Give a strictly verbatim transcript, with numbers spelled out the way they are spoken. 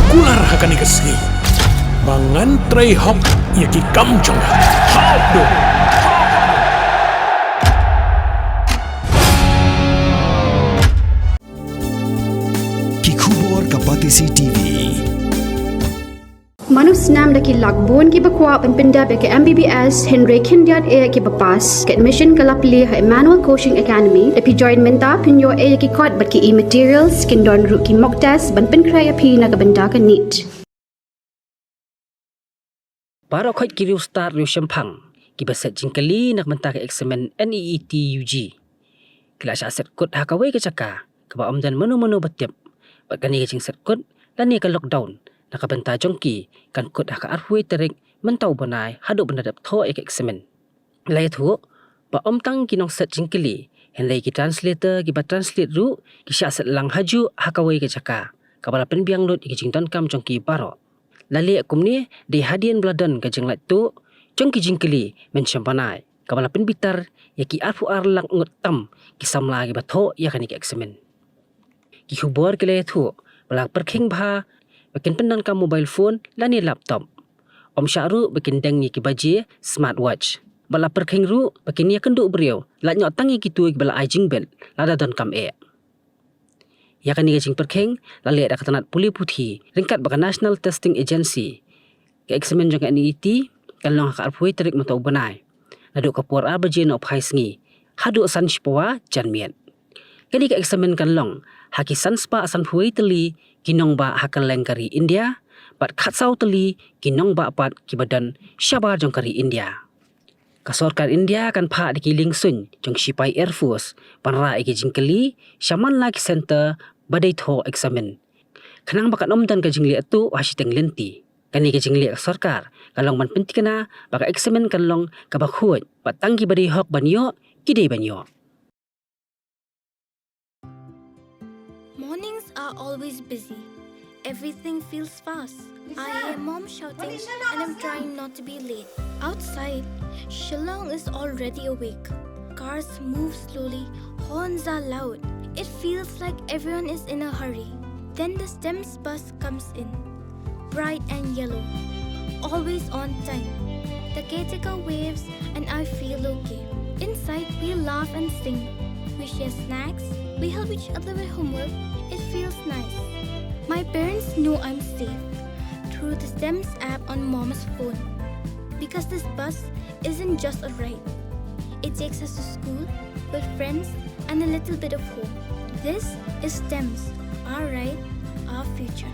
Kular ha kane ka sngi ba ngan trei hok ïa ki kam jong nga. Hap dum. Ki khubor ka Batesi T V. Mano snam da ki lak bun kiba kwah ban pyndep ïa ka M B B S hynrei khyndiat eh kiba pass. Ka admission ka la plie ha Emmanuel Coaching Academy. Lada phi join mynta phin ïoh eh ïa ki kot bad ki e-materials, kin don ruh ki mock test ban pynkhreh ïa phi na ka bynta ka NEET. Baroh khoit ki riewstad riewshemphang kiba set jingkylli na ka bynta ka eksamin NEET U G ki la shah set kut ha kawei ka jaka kaba ym don mano mano ba tip. Bad kane ka jingset kut lane ka lockdown na ka bynta jong ki kan kut ha ka arphew wei tarik mynta u bnai haduh ban da dep thoh ïa ka eksamin. La ïathuh ba ym tang ki nongset jingkylli hynrei ki translator kiba translate ruh ki shah set lang hajuh ha kawei ka jaka kaba la pynbiang lut ïa ki jingdonkam jong ki baroh. La leh kumne dei hadien ba la don ka jinglait tuh jong ki jingkylli mynshem bnai kaba la pynbitar ïa ki arphew ar lak ngut tam ki samla kiba thoh ïa kane ka eksamin. Ki khubor ki la ïathuh ba la pyrkhing bha ba kin pyndonkam mobile phone lane laptop. Ym shah ruh ba kin deng ïa ki baje smartwatch. Ba la pyrkhing ruh ba kin ïakynduh briew lait noh tang ïa kito kiba la ai jingbit lada donkam eh. Ïa kane ka jingpyrkhing la leh da ka tnat pule puthi ryngkat bad ka National Testing Agency. Ka eksamin jong ka NEET kan long ha ka arphew wei tarik mynta u bnai naduh ka por ar baje nohphai sngi haduh san shi pawa janmiet. Kane ka eksamin kan long ha ki san spah sanphew wei tylli ki nongbah ha kylleng ka ri India bad khatsaw tylli ki nongbah pat kiba don shabar jong ka ri India. Ka sorkar India kan phah da ki liengsuiñ jong shipai Air Force ban rah ïa ki jingkylli sha man la ki centre ba dei thoh eksamin khnang ba kan ym don ka jingleh tuh ha shiteng lynti. Kane ka jingleh ka sorkar ka long ban pynthikna ba ka eksamin kan long kaba khuid bad tang kiba dei hok ban ïoh ki dei ban ïoh. Mornings are always busy. Everything feels fast. I hear mom shouting and I'm trying not to be late. Outside, Shillong is already awake. Cars move slowly, horns are loud. It feels like everyone is in a hurry. Then the STEMS bus comes in, bright and yellow, always on time. The caretaker waves and I feel okay. Inside, we laugh and sing. We share snacks, we help each other with homework. It feels nice. My parents know I'm safe through the STEMS app on mom's phone because this bus isn't just a ride. It takes us to school, with friends, and a little bit of hope. This is STEMS, our ride, our future.